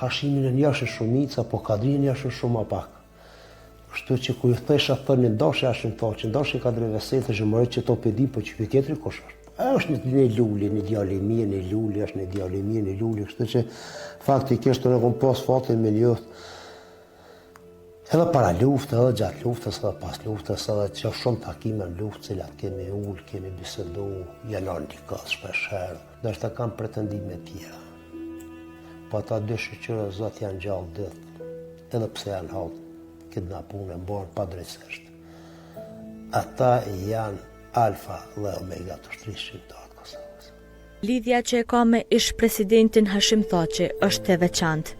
Hashimin e njoshin shumica, po Kadrinë e njoshin shumë ma pak. Kështu që kur ju thojsha thoni ndoshi Hashim Thaçi, ndoshi Kadri Veseli, thoshin more qeto pe di, po qiky tjetri kush është? A është një, një luli, një djalë i mirë, një luli, është një djalë i mirë, një luli, kështu që faktikisht unë kom pas fatin me njoft edhe para luftës, edhe gjatë luftës, edhe pas luftës, edhe që shumë takime në luftë, cilat kemi ulë, kemi bisedu, janë në dikë shpesh herë, ndoshta kanë pretendime tjera. Po ata dy shyqyr Zot janë gjallë dytë, edhe pse janë hallë, kidnapun e mbahen padrejtësisht. Ata janë alfa dhe omega të ushtrisë çlirimtare të Kosovës. Lidhja që e ka me ish-presidentin Hashim Thaçi është e veçantë.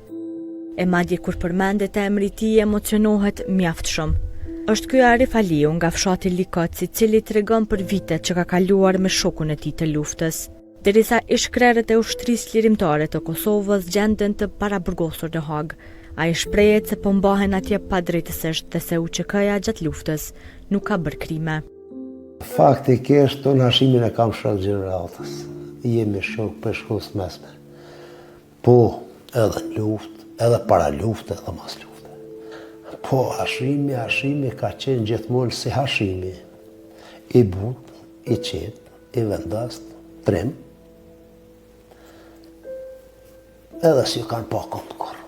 E madje kur përmendet emri i tij emocionohet mjaft shumë. Është ky Arif Aliu nga fshati Likoc i cili tregon për vitet që ka kaluar me shokun e tij të luftës. Derisa ish-krerët e Ushtrisë Çlirimtare të Kosovës gjenden të paraburgosur në Hagë, ai shprehet se po mbahen atje padrejtësisht dhe se UÇK-ja gjatë luftës nuk ka bërë krime. Faktikisht, unë Hashimin e kam shok gjeneratës. Jemi shok prej shkollës mesme. Po, edhe në luftë, edhe para lufte, edhe mas lufte. Po, Hashimi, Hashimi ka qenë gjithmonë si Hashimi. I butë, i qetë, I vendost, trim, edhe s'i kanë pa komt kurrë.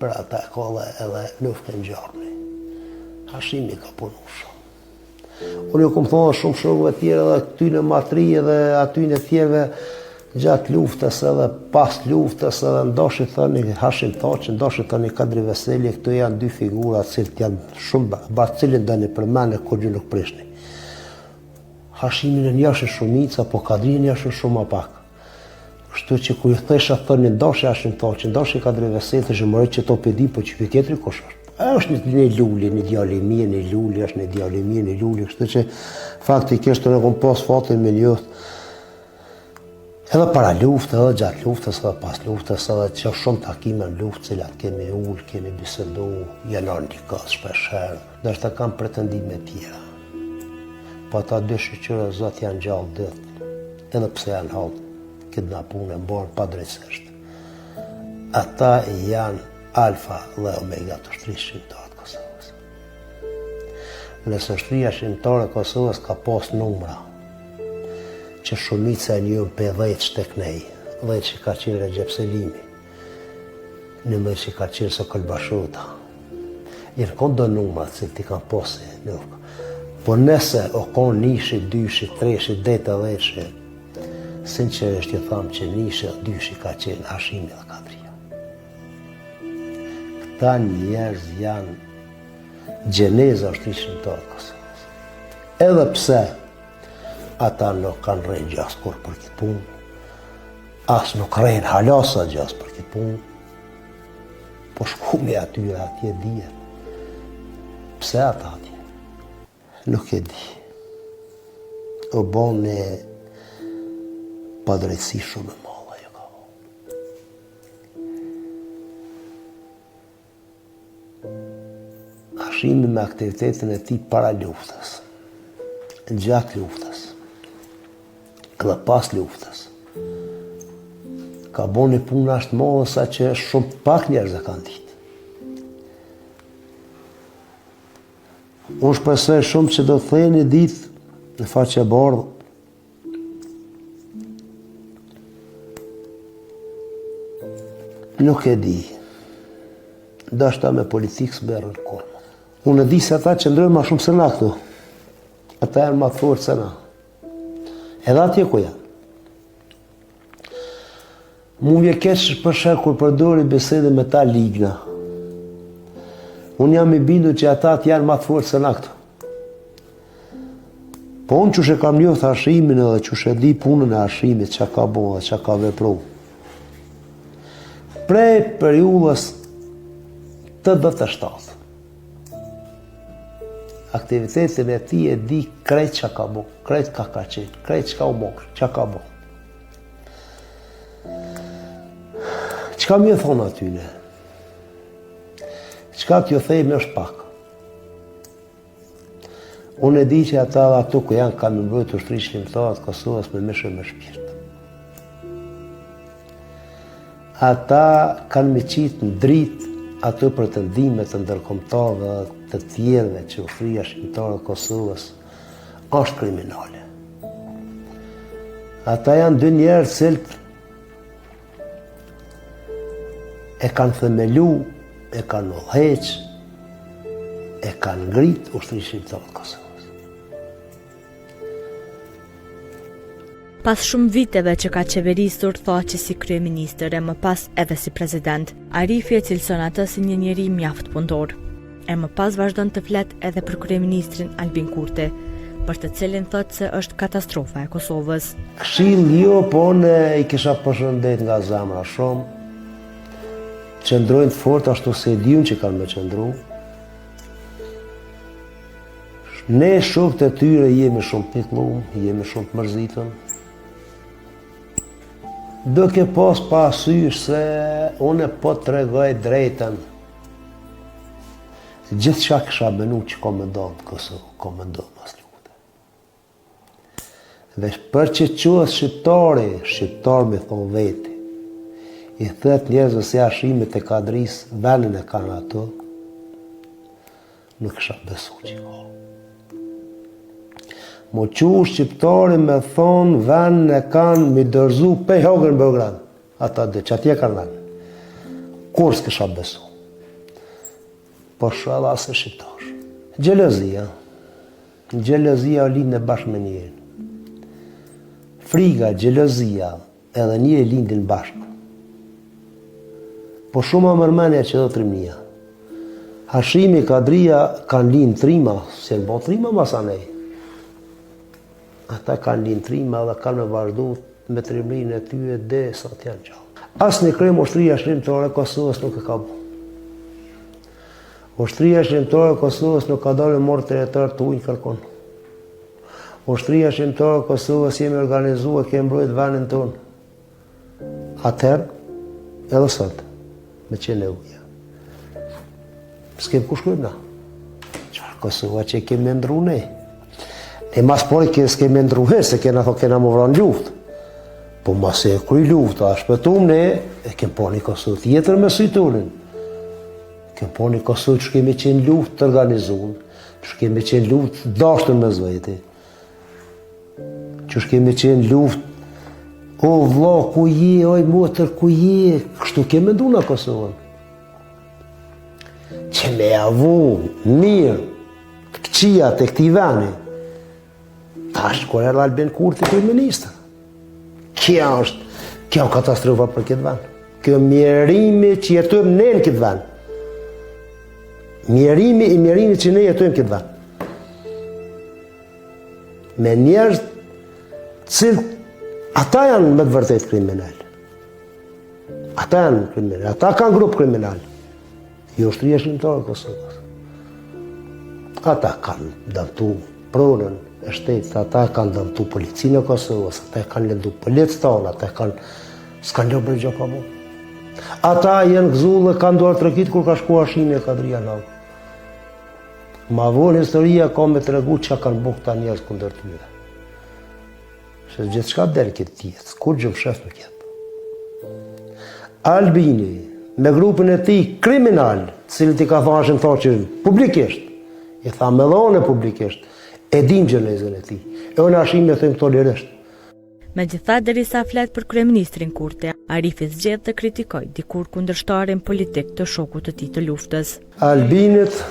Për ata e kolle edhe luftën gjarni. Hashimi ka punu shumë. Unë ju kom thonë shumë shokëve tjerë edhe këtyne ma t'ri edhe atyne tjerëve gjatë luftës edhe pas luftës edhe ndoshi thoni Hashim Thaçi, ndoshi thoni Kadri Veseli, këto janë dy figura të cilët janë shumë, ba cilin doni përmene, kurgjë nuk prishni. Hashimin e njoshin shumica, po Kadrinë e njoshin shumë ma pak. Kështu që kur ju thojsha thoni ndoshi Hashim Thaçi, ndoshi Kadri Veseli, thoshin more qeto pe di, po qiky tjetri kush është? A është një, një luli, një djalë i mirë, një luli, është një djalë i mirë, një luli, kështu që faktikisht unë kom pas fatin me njoft edhe para luftës, edhe gjatë luftës, edhe pas luftës, edhe që shumë takime në luftë, cilat kemi ulë, kemi bisedu, janë në dikë shpesh herë, ndoshta kanë pretendime tjera. Po ata dy shyqyr Zot janë gjallë dytë, edhe pse janë hallë, kidnapun e mbahen padrejtësisht. Ata janë alfa dhe omega të ushtrisë çlirimtare të Kosovës. Nëse ushtria çlirimtare e Kosovës ka pas numra, që shumica e njohin prej dhjetësh tek nej, dhjetëshi ka qenë Rexhep Selimi, njëmbëdhjetëshi ka qenë Sokol Bashota, Janë konë do numra të cilët i kanë posi, nuk. Po nëse o konë nishi, dyshi, treshi, deri te dhjetëshi, sinqerisht ju tham që nishi dhe dyshi ka qenë Hashimi dhe Kadria. Këta njerëz janë gjeneza e ushtrisë çlirimtare të Kosovës. Edhe pse ata nuk kanë rrejt gjasë kurrë për këtë punë, as nuk rrejnë hala sa gjasë për këtë punë, Po shkumi atyre atje dihet. Pse ata atje? Nuk e di. U bo një padrejtësi shumë e madhe ju ka bo. Hashimi me aktivitetin e tij para luftës, gjatë luftës, edhe pas luftës, ka bo një punë aq të madhe sa që shumë pak njerëz e kanë ditë. Unë shpresoj shumë që do të kthehet një ditë në faqe bardhë Nuk e di. Ndoshta me politikë s'merren kurrë. Unë e di se ata qëndrojnë ma shumë se na këtu. Ata janë ma të fortë se na. Edhe atje ku janë. Mu vjen keq për shkak kur përdori bisedën me ta ligna. Unë jam i bindur që ata të janë ma të fortë se na këtu. Po unë qysh e kam njohë Hashimin edhe qysh e di punën e Hashimit, çka ka bo dhe çka ka vepru. Prej periudhës 87. Aktivitetin e tij e di krejt çka ka bo, krejt ka ka qenë, krejt çka u bo, çka ka bo. Çka me thonë atyne? Çka t'ju themi është pak. Unë e di që ata dhe ato ku janë kanë me mbrojtë ushtrinë çlirimtare të Kosovës me mish e me shpirt. Ata kanë me qitë në dritë ato pretendime të ndërkombëtarëve dhe të tjerëve që ushtria çlirimtare e Kosovës është kriminale. Ata janë dy njerëz të cilët e kanë themelu, e kanë udhëheq, e kanë ngrit ushtrinë çlirimtare të Kosovës. Pas shumë viteve që ka qeverisur Thaçi si kryeministër e më pas edhe si president, Arifi e cilëson atë si një njeri mjaft punëtor. E më pas vazhdon të flet edhe për kryeministrin Albin Kurti, për të cilin thotë se është katastrofa e Kosovës. Këshillë jo, po unë i kisha përshëndet nga zemra shumë. Qëndrojnë të fort ashtu se e di unë që kanë me qëndru. Ne shokët e tyre jemi shumë të pikëllum, jemi shumë të mërzitun. Duke pas parasysh se unë po tregoj drejtën. Gjithçka kisha menu që ka me ndodh në Kosovë, ka me ndodh mas lufte. Veç për që quhet shqiptari, shqiptar me thonë veti. I thet njerëzve si Hashimit e Kadrisë, venin e kanë ato, nuk kisha besu që ka. M'u qu shqiptari me thonë venin e kanë m'i dorëzu pej Hagës në Beograd. Ata dhe që atje kanë venin. Kurrë s'kisha besu. Po shalla se shqiptar. Xhelozia. Xhelozia lindë bashkë me njerin. Friga, xhelozia, edhe njeri lindin bashkë. Po shumë ma merr menja që edhe trimnia. Hashimi, Kadria kanë lind trima, s'janë bo trima masanej. Ata kanë lind trima dhe kanë me vazhdu me trimërinë e tyre derisa të janë gjallë. Asnjë krim ushtria çlirimtare e Kosovës nuk e ka bo. Ushtria Çlirimtare e Kosovës nuk ka dalë me marrë territor të huj kërkun. Ushtria Çlirimtare e Kosovës jemi organizu e kemi mbrojt vendin tonë. Atëherë, edhe sot, me qenë nevoja. S'kem ku shkojmë na. Çfarë Kosova që kemi ndru ne? Ne mas pari ke s'kemi ndru he, se kena thonë kena m'u vra në luftë. Po masi e kry lufta, shpëtum ne, e kem pa një Kosovë tjetër me sy tonin. Kem pa një Kosovë që kemi qenë luftë të organizun, që kemi qenë luftë të dashtun mes veti, që kemi qenë luftë, o vlla, ku je, oj motër, ku je, kështu kemi mendu na Kosovën. Që me ja vu mirë të këqijat e këtij veni, tash kur erdh Albin Kurti kryeministër. Kjo është, kjo katastrofa për këtë vend. Kjo mjerimi që jetojmë ne në këtë vend. Mjerimi i mjerimit që ne jetojmë në këtë vend. Me njerëz cilët ata janë me të vërtetë kriminal. Ata janë kriminal, ata kanë grup kriminal. Jo ushtria çlirimtare e Kosovës. Ata kanë dëmtu pronën e shtetit, ata kanë dëmtu policinë e Kosovës, ata kanë lëndu policët tonë, ata kanë s'kanë lënë bre gjë pa bo. Ata janë gëzu dhe kanë duartrokit kur ka shku Hashimi e Kadria në Hagë. Ma vonë historia ka me tregu që kanë bo këta njerëz kundër tyre. Se gjithçka del këtë jetë, kurgjë mshef nuk jet. Albini, me grupin e tij kriminal, të cilit i ka thënë Hashim Thaçi publikisht, i tha me dhone publikisht, e dim gjenezën e tij. E unë Hashimi e them këto lirisht. Megjithatë, derisa flet për kryeministrin Kurti, Arifi zgjedh të kritikojë dikur kundërshtarin politik të shokut të tij të luftës. Albinit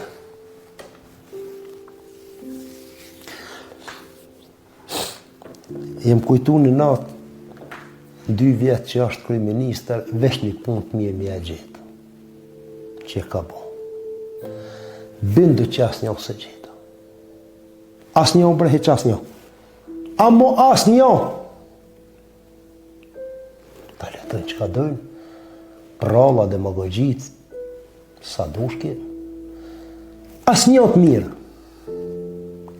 Jem kujtu një natë, dy vjet që është kryeministër, veç një punë të mirë me ia gjetë, që e ka bo. Bindu që asnjë s'e gjeta. Asnjë bre hiç asnjë. Amo asnjë! Ta le të çka dojnë, pralla, demagogjit, sa dushke. Asnjë të mirë.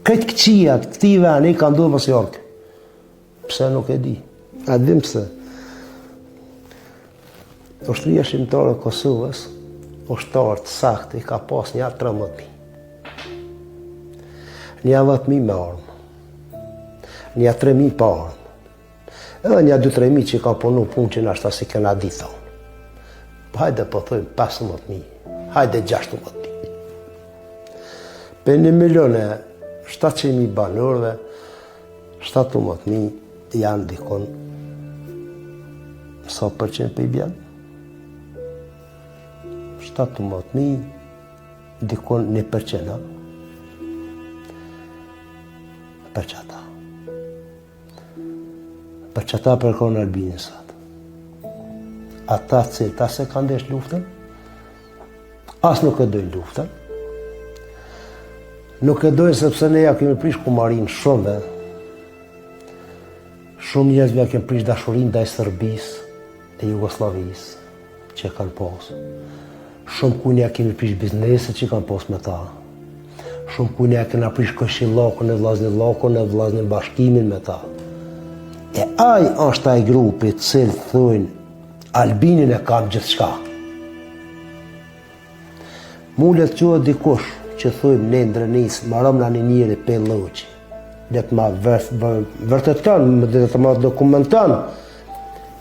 Krejt këqijat këtij veni kanë ndodhë masi ardh. Pse nuk e di. A dim pse? Ushtria Çlirimtare e Kosovës, ushtarët saktë i ka pas nja 13.000. Nja 10.000 me armë. Nja 3.000 pa armë. Edhe nja 2-3.000 që ka punu punë që nashta s'i kena ditë. Po hajde po thojmë 15.000, hajde 16.000. Prej një milion e 700.000 banorëve, 17.000 janë dikun sa përqind po i bjen? 17.000 dikun një përqind, a? Për qata. Për qata përkon Albinin sot. Ata të cilët as e kanë ndesh luftën, as nuk e dojnë luftën, nuk e dojnë sepse ne ja kemi prish kumarin shumëve, shumë njerëzve ja kemi prish dashurinë ndaj Serbisë e Jugosllavisë, që kanë pas. Shumë kujna ja kemi prish bizneset që kanë pas me ta. Shumë kujna ja kena prish kojshillakun e vllaznillakun e vllazni bashkimin me ta. E aj është ai grupi të cilët thojnë Albinin e kam gjithçka. Mu le të çohet dikush që thojmë ne në Drenicë, maromna një njeri pe Lloqi. Le të ma vërteton, më le të ma dokumenton.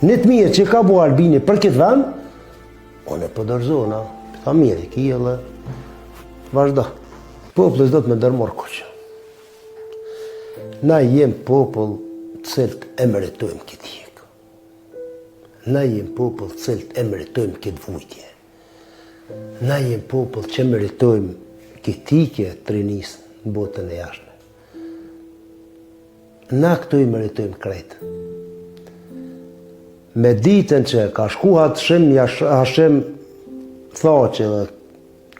Një të mirë që ka bo Albini për këtë vend, unë e po dorëzona, tha mirë, ki edhe, vazhdo. Populli s'do të me ndërmarrë kurgjë. Na jem popull të cilët e meritojmë këtë hjek. Na jem popull të cilët e meritojmë këtë vujtje. Na jem popull që meritojmë këtë ikje të rinisë në botën e jashtme. Na këto i meritojmë krejt. Me ditën që ka shku Hashim, Hashim Thaçi dhe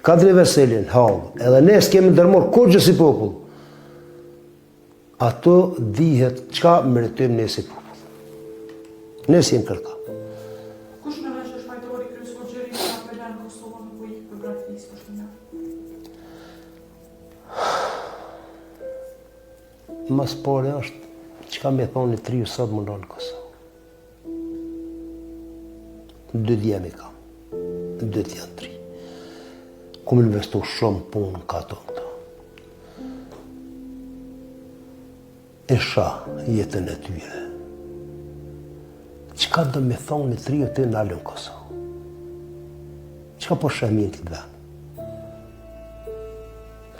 Kadri Veseli n'Hagë, edhe ne s'kemi ndërmarrë kurgjë si popull. Ato dihet çka meritojmë ne si popull. Ne s'jem kërka. Kush mendon që është fajtori kryesor që rinia po e lën Kosovën po ik për braktis për shembull? Ma s'pari është, çka me thonë një t'riu sot me u nalë në Kosovë. Dy djem i kam, dy të janë t'ri. Kum investu shumë punë në kato këto. E shoh jetën e tyre. Çka do me thonë një t'riu ti nalu në Kosovë? Çka po sheh mirë në këtë vend?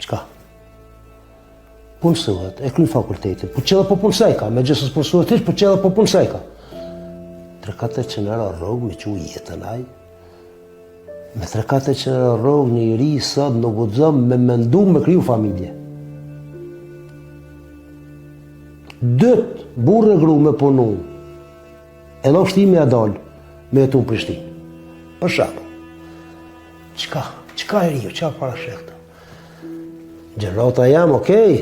Çka? Punësohet, e kryn fakultetin, po që edhe po punësojka, megjithëse s'punësohet hiç, po që edhe po punësojka. 3-400 euro rrogë me çu jetën aj. Me 3-400 euro rrogë një i ri sot nuk guxon me mendu me kriju familje. Dytë, burrë e gru me punu, edhe vështirë me ia dalë me jetu në Prishtinë. Për shembull, çka, çka e riu, çka parasheh këtu? Gjenerata jem, okej,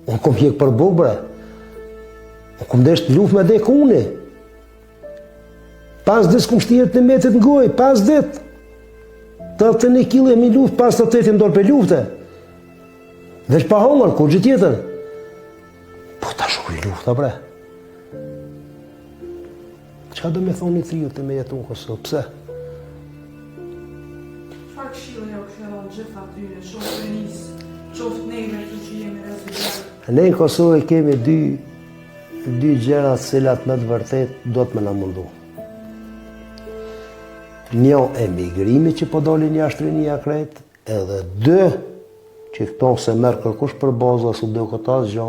unë kom hjek për bukë, bre. Unë kom desht luftë me dek une. Pas ditë s'kom shti të metit në gojë, pas ditë. 81 kile mi luftë, 58 jem dorë për lufte. Veç pa hongër, kurgjë tjetër. Po tash u kry lufta, bre. Çka do me thonë një t'riu ti me jetu në Kosovë, pse? Çfarë këshille jau këshillon gjithë atyre, qoftë rinisë, qoftë neve këtu që jemi rezidentë? Ne në Kosovë kemi dy, dy gjëra të cilat me të vërtetë do të me na mundu. Një emigrimi që po dolin jashtë rinia krejt, edhe dy që këto s'e merr kërkush për baza, s'u duket asgjë,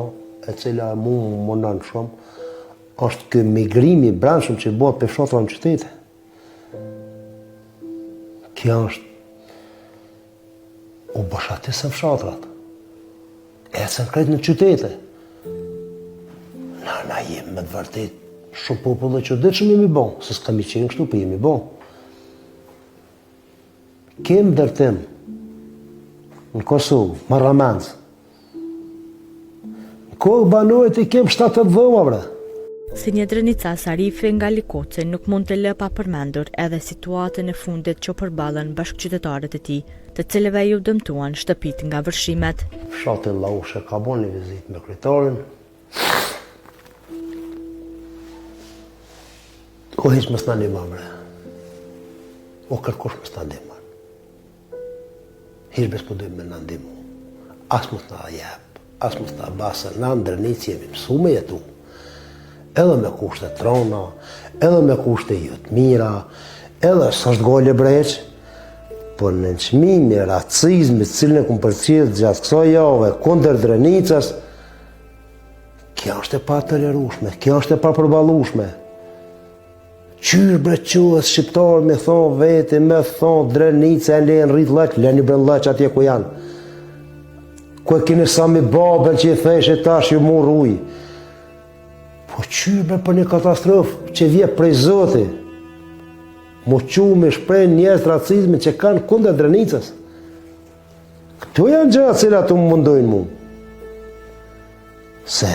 e cila mu më mundon shumë, është ky migrimi i brendshëm që bëhet prej fshatra në qytete. Kjo është u boshatisën fshatrat. Ecën krejt në qytete. Na, na jemi me të vërtet shumë popull i çuditshëm jemi bo, se s'kemi qenë kështu, po jemi bo. Kem ndërtim në Kosovë, marramendës. Në kokë banori i kem 70 dhoma, bre. Si një drenicas Arifi nga Likoci nuk mund të lë pa përmendur edhe situatën e fundit që përballën bashkëqytetarët e tij, të cilëve iu dëmtuan shtëpitë nga vërshimet. Fshati Llaushë ka bo një vizitë me kryetarin. O hiç mos na ndihmon, bre. O kërkush mos na ndihmon. Hiç be s'po dojmë me na ndihmu. As mos na jep, as mos na ba, se na në Drenicë jemi mësu me jetu. Edhe me kushte t'rona, edhe me kushte jo të mira, Edhe s'është gajle bre hiç, po nënçmimi, racizmi, të cilin e kum përcjellë gjatë kësaj jave kundër Drenicës, kjo është e patolerueshme, kjo është e papërballueshme. Qysh bre çohet shqiptar me thonë veti, me thonë Drenica e lenë rritë lëq, leni bre lëq atje ku janë. Ku e kini Sami Babën që i theshe tash ju mu rruj. Po qysh bre për një katastrofë që vje prej Zoti, mu çu me shpreh njerëz racizmin që kanë kundër Drenicës. Këto janë gjëra cilat më mundojnë mu. Se,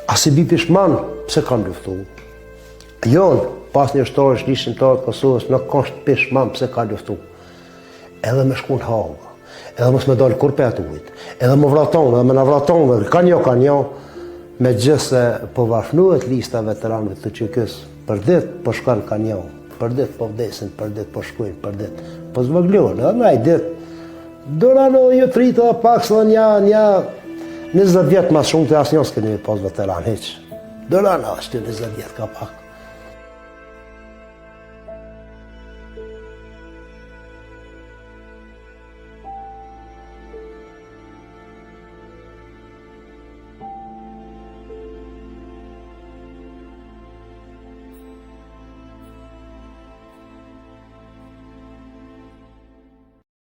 A s'i bi pishman, pse kam luftu? Jo, pas një ushtar i Çlirimtarit të Kosovës, nuk është pishman pse ka luftu. Edhe me shku në Hagë, edhe mos me dalë kurrë prej atë ujit, edhe me vra tonë, edhe me na vra tonë, ka njo, ka njo, megjithëse po varfnohet lista veteranëve të UÇK-së, për dit po shkon ka njo, për dit po vdesin, për dit po shkojnë, për dit po zvoglohen, edhe naj dit, Dora në ju të rritë edhe pak së dhe një, një 20 vjetë ma shumë të asnjë s'keni pas veteran, hiq. Dora në ashtë 20 vjetë ka pak.